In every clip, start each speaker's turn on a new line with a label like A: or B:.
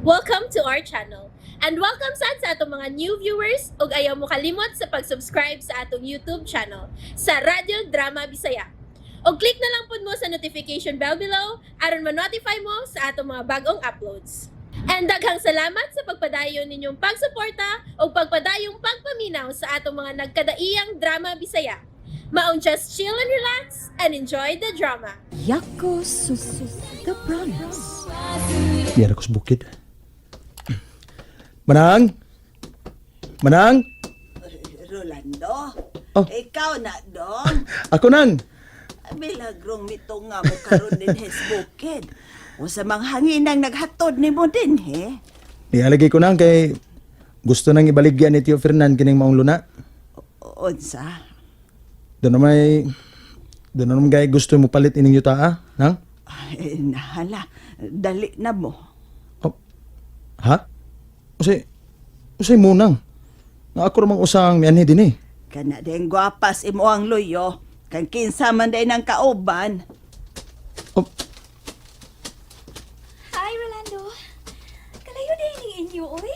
A: Welcome to our channel. And welcome sad sa atong mga new viewers ug ayaw mo kalimot sa pag-subscribe sa atong YouTube channel sa Radyo Drama Bisaya. Og click na lang pud mo sa notification bell below aron ma-notify mo sa atong mga bagong uploads. And daghang salamat sa pagpadayon ninyong pagsuporta ug pagpadayong pagpaminaw sa atong mga nagkadaiyang drama Bisaya. Maong just chill and relax and enjoy the drama.
B: Yako Susu, The Promise.
C: Diyan ako sa bukid. Manang! Manang!
D: Rolando,
C: Oh.
D: ikaw na dong.
C: Ako nang!
D: Milagrong mito nga mo karon din his bukid. Usa mang hanginang naghatod nimo din he.
C: Nialagay ko nang kay gusto nang ibaligya ni Tio Fernan kining maong luna.
D: Unsa?
C: Doon na may doon na naman gay gusto mo palit ining yuta ah, nang?
D: Ay, nahala, dali na mo.
C: Oh. Ha? Usay usay mo nang. Nga ako ramang usang mianhi din eh.
D: Kana din gwapas imo ang luyo. Kang kinsa man day ng kauban.
C: Oh,
E: Hi, Rolando. Kalayo din ning inyo, oy.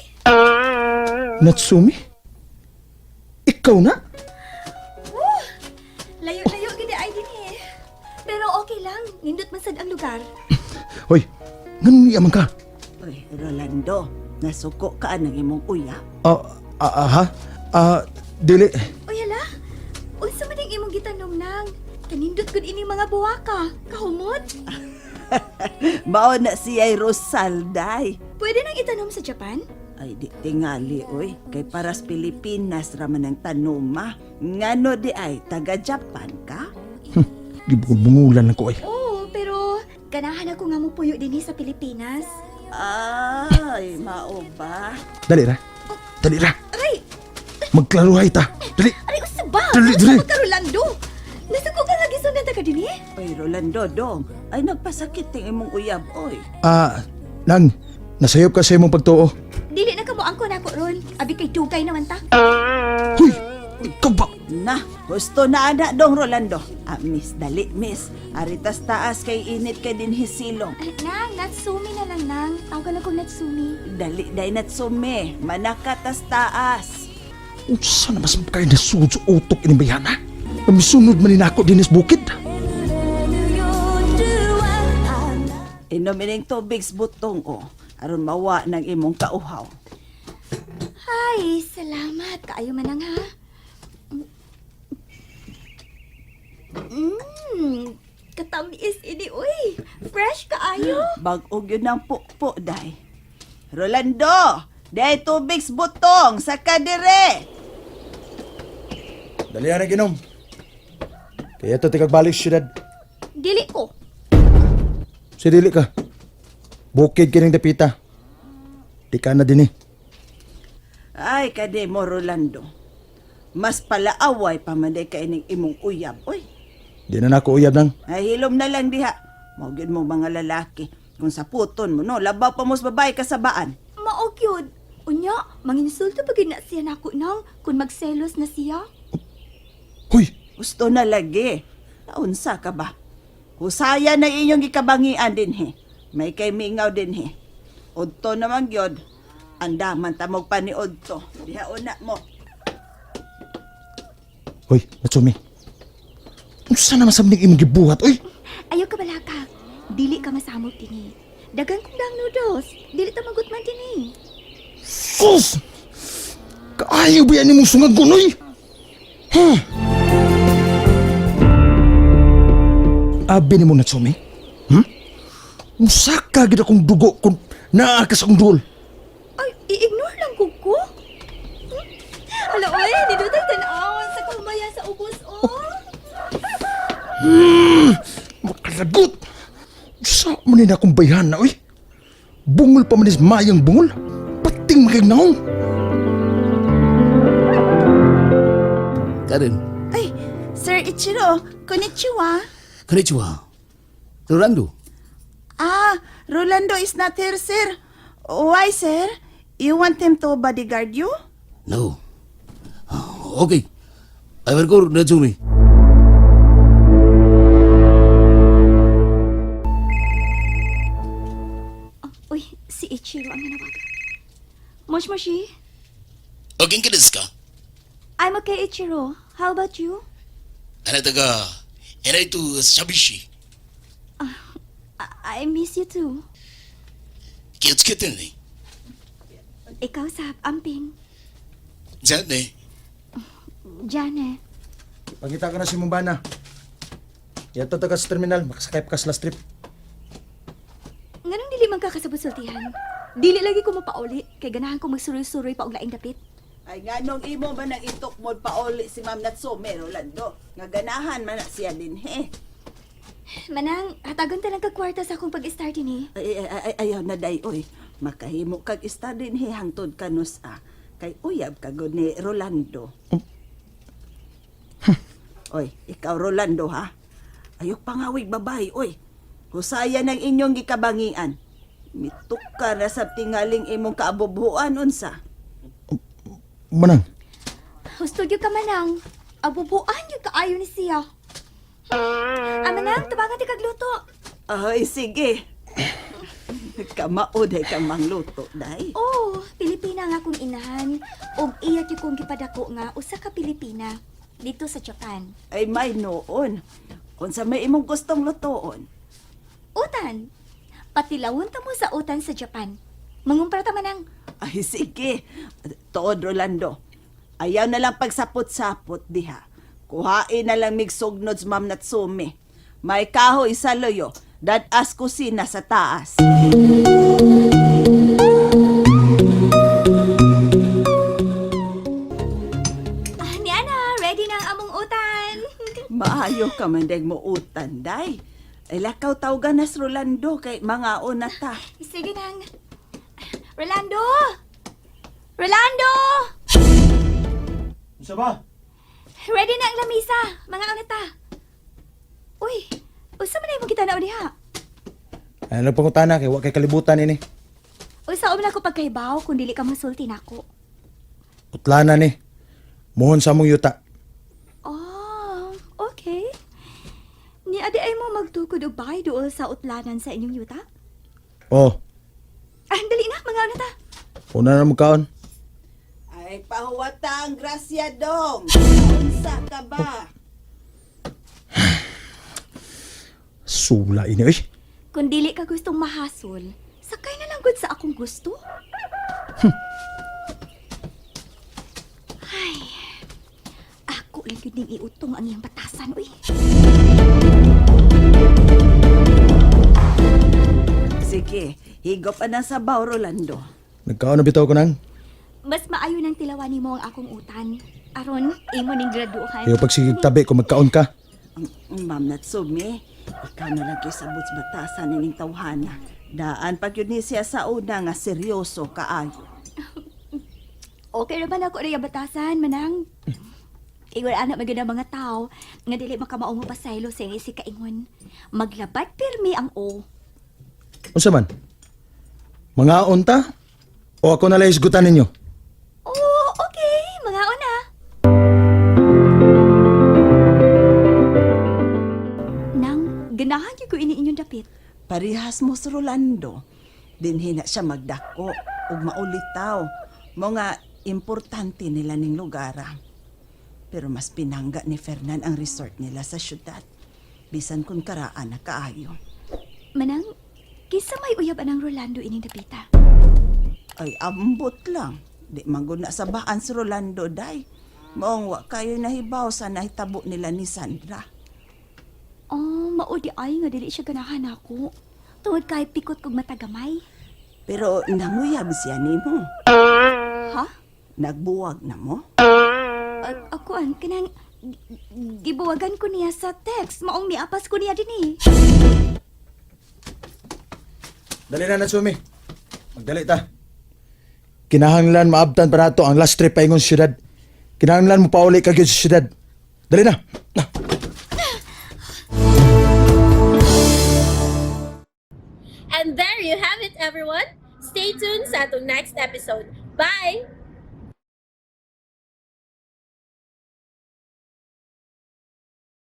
C: Natsumi? Ikaw na?
E: Woo! Layo-layo gid ay din eh. Pero okay lang, nindot man sad ang lugar.
C: Hoy, nganong niya man ka?
D: Uy, Rolando, nasuko ka ng imong uya.
C: Ah, ah, ah, ha? Ah, dili.
E: Uy, hala. Unsa man ning imong gitanom nang? Kanindot gud ining mga buwaka. Kahumot.
D: Mao na siya Rosal, day.
E: Pwede nang itanom sa Japan?
D: Ay, di tingali, oy. Kay paras Pilipinas raman ang tanuma. Ngano di ay, taga Japan ka?
C: Gibungulan lang ko ay.
E: Oo, pero ganahan ako nga mopuyo dinhi sa Pilipinas.
D: Ay, mao ba?
C: Dali ra. Dali ra.
E: Aray,
C: Magklaruhay ta. Dali.
E: aray usa ba?
C: Dali,
E: Unsa
C: dali.
E: man ka, Rolando? Nasuko ka nga gisundan ta ka dinhi?
D: Oy, Rolando, dong. Ay, nagpasakit ting imong uyab, oy.
C: Ah, nang, nasayop ka sa imong pagtuo.
E: Dili na kamo angko nako ron. Abi kay dugay naman ta.
C: Huy, ikaw ba?
D: Na, gusto na ana dong, Rolando. Ah, miss, dali, miss. Aritas taas kay init kay din hisilong.
E: Ay, nang, Natsumi na lang, nang. Tawagan lang kong Natsumi.
D: Dali, day natsume. Manakatas taas.
C: Unsa na mas kay nasud sa utok ini bayana? Misunod man ni nako dinis bukid.
D: Inom ining tubig sa butong, oh. Aron mawa ng imong kauhaw.
E: Ay, salamat. Kaayo man ang ha. Katamis ini, uy. Fresh kaayo.
D: Bag-og yun ang pukpo, day. Rolando, day tubig sa butong, sa kadire.
C: Dali na ginom. Kaya to tikag balik syudad.
E: Dili ko.
C: Si dili ka. Bukid kining dapita. Di ka na dinhi.
D: Ay, kade mo, Rolando. Mas palaaway pa man day kay ining imong uyab, oy.
C: Di na nako uyab nang.
D: Ay, hilom na lang diha. Mao gyud mo mga lalaki. Kung sa puton mo, no, labaw pa mo sa babae kasabaan.
E: Mao gyud. Unya, manginsulto pa gyud na siya nako nang kung magselos na siya.
C: Huy,
D: Gusto na lagi. Naunsa ka ba? Husaya na inyong gikabangian din he. May kay mingaw din he. Udto naman gyud. Andaman tamog pa ni Udto. Diha una mo.
C: Hoy, Natsumi. Unsa na masabning imong gibuhat, oy?
E: Ayaw ka balaka. Dili ka masamok dinhi. Dagan kong dang noodles. Dili ta magutman dinhi.
C: Sus! Kaayo ba yan imong sungagon, oy? Huh? Abi ni mo, Natsumi? Hmm? Unsa ka gid akong dugo kung naa ka sa akong duol?
E: Ay, i-ignore lang ko ko. Hala, oy, dito tayo tanawan sa kumaya sa ubos, oh.
C: Makalagot! Unsa man ni akong bayhan na, oy? Bungol pa man is mayang bungol. Pating makignaong.
F: Karen,
D: Ay, Sir Ichiro, konnichiwa.
F: konnichiwa. Rolando,
D: Ah, Rolando is not here, sir. Why, sir? You want him to bodyguard you?
F: No. Okay. I will go Natsumi.
E: Uy, si Ichiro ang nanawag. Moshi-moshi,
F: Okay ka desu ka?
E: I'm okay, Ichiro. How about you?
F: あなたがえらいと寂しい。
E: I miss you too.
F: 気をつけてね。
E: Ikaw, Sab, amping.
F: じゃあね。
E: Jane.
C: Pangita ka na si Mumbana. Yato ta ka sa terminal, makasakay pa ka sa last trip.
E: Nganong dili man ka kasabot sultihan? Dili lagi ko mapauli, kay ganahan ko magsuroy-suroy pa og laing dapit.
D: Ay nganong imo man ang itukmod pauli si Ma'am Natsume, Rolando. Nga ganahan man na siya dinhi.
E: Manang, hatagon ta lang kag kwarta sa akong pag-start ini.
D: Ay, ay, ay, ayaw na day, oy. Makahimo kag ista dinhi hangtod kanus ah. Kay uyab ka gud ni Rolando. Oy, ikaw Rolando ha. Ayok pangawig babae, oy. Husaya ng inyong gikabangian. Mituk ka na sa tingaling imong kaabubuan unsa.
C: Manang,
E: Husto gyud ka manang. Abubuan gyud kaayo ni siya. Ah, manang, tabangan ti kag luto.
D: Ay, sige. Kamao day kang mangluto, day.
E: Oh, Pilipina nga akong inahan. Og iya gyud kong gipadako nga usa ka Pilipina dito sa Japan.
D: Ay, may noon. Unsa may imong gustong lutoon.
E: Utan. Patilawon ta mo sa utan sa Japan. Mangumpra ta manang.
D: Ay, sige. Tuod, Rolando. Ayaw na lang pagsapot-sapot diha. Kuhain na lang migsugnod sa Ma'am Natsume. May kahoy sa loyo. Dadas kusina sa taas.
E: Ah, ni Ana, ready na ang among utan.
D: Maayo ka man dag mo utan, day. Ay, lakaw tawgan nas Rolando kay mga na ta.
E: Sige nang. Rolando! Rolando!
C: unsa ba?
E: Ready na ang lamisa. Mga ano ta. Uy, usa man na imong kita na diha.
C: Ay, nagpangutana kay wa kay kalibutan ini.
E: Usa man ako pagkaibaw kung dili ka masulti nako.
C: Utlana ni. Mohon sa among yuta.
E: Oh, okay. Ni adi ay mo magtukod og bahay duol sa utlanan sa inyong yuta?
C: Oh,
E: Ah, dali na, mga ano ta.
C: una na mo kaon.
D: Ay, pahuwata ang grasya dong. Unsa ka ba?
C: Sula ini oy.
E: Kung dili ka gustong mahasol, sakay na lang gud sa akong gusto. Ay, ako lang yun ning iutong ang iyang batasan, uy.
D: Sige, higop pa na sa sabaw, Rolando.
C: Nagkaon na bitaw ko nang.
E: Mas maayo nang tilawan nimo ang akong utan. Aron, imo ning graduhan.
C: Ayaw pagsigig tabi kung magkaon ka.
D: Ma'am Natsume, ikaw na lang kay sabot sa batasan ining tawhana. Daan pag yun ni siya sa una nga seryoso kaayo.
E: Okay ra man ako na batasan, manang. Ingon anak maganda mga tao nga dili makamao mo pasaylo sa iyang isig kaingon. Maglabat pirmi ang o.
C: Unsa man? Mga unta? O ako na lang isgutan ninyo?
E: Oh, okay. Mga una. Nang, ganahan gyud ko ini inyong dapit.
D: Parihas mo sa Rolando. Dinhi na siya magdako ug maulitaw. Mo nga importante nila ning lugar. Ah. Pero mas pinangga ni Fernan ang resort nila sa syudad. Bisan kung karaan na kaayo.
E: Manang, kinsa may uyab anang Rolando ining dapita?
D: Ay, ambot lang. Di man gud na sa baan si Rolando, day. Maong wa kayo nahibaw sa nahitabo nila ni Sandra.
E: Oh, mao di ay nga dili siya ganahan ako. Tungod kay pikot kog matagamay.
D: Pero nanguyab siya nimo.
E: Ha?
D: Nagbuwag na mo?
E: Ako ang kanang gibuwagan ko niya sa text. Maong miapas ko niya dinhi.
C: Dali na, Natsumi. Magdali ta. Kinahanglan maabtan pa nato ang last trip paingon sa syudad. Kinahanglan mo pauli ka gyud sa syudad. Dali na. Na.
A: And there you have it, everyone. Stay tuned sa atong next episode. Bye!